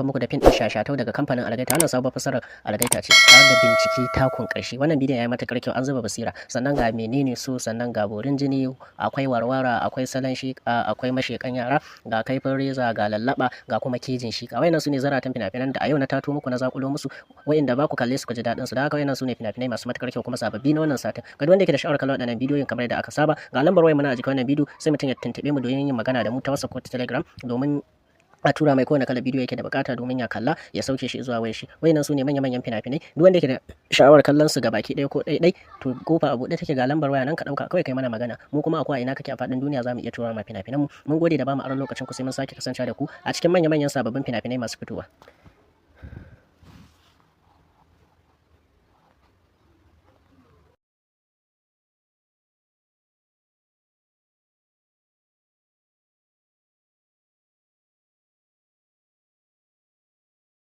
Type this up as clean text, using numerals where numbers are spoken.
Muku da fim ɗin Shashatau daga kamfanin Algaita. Wannan sabuwar fasarar Algaita ce tare da bincike takun ƙarshe. Wannan bidiyon ya yi matuƙar kyau, an zuba basira. Sannan ga Menene So, sannan ga Borin Jini, akwai Warwara, akwai Salon Shiƙa, akwai Masheƙan Yara, ga Kaifin Reza, ga Lallaba, ga kuma Kejin Shiƙa. Wayannan su ne zaratan fina-finan da a yau na tato muku, na zakulo musu, wayanda ba ku kalle su ku ji daɗin su. Da haka wayannan su ne fina-finai masu matuƙar kyau kuma sababbi na wannan satin. Ga duk wanda yake da sha'awar kallon waɗannan bidiyoyin, kamar yadda aka saba, ga lambar wayar mu na a jikin wannan bidiyo, sai mutum ya tuntuɓe mu domin yin magana da mu ta WhatsApp ko ta Telegram, domin a tura mai kowane kalar bidiyo yake da bukata domin ya kalla, ya sauke shi zuwa wayar shi. Wayannan su ne manya-manyan fina-finai. Duk wanda yake da sha'awar kallon su baki ɗaya ko ɗai ɗai, to kofa a buɗe take, ga lambar waya nan, ka ɗauka kawai kai mana magana. Mu kuma akwai ina kake a faɗin duniya, za mu iya tura ma fina-finan mu. Mun gode da bamu aron lokacin ku, sai mun sake kasancewa da ku a cikin manya-manyan sababbin fina-finai masu fitowa.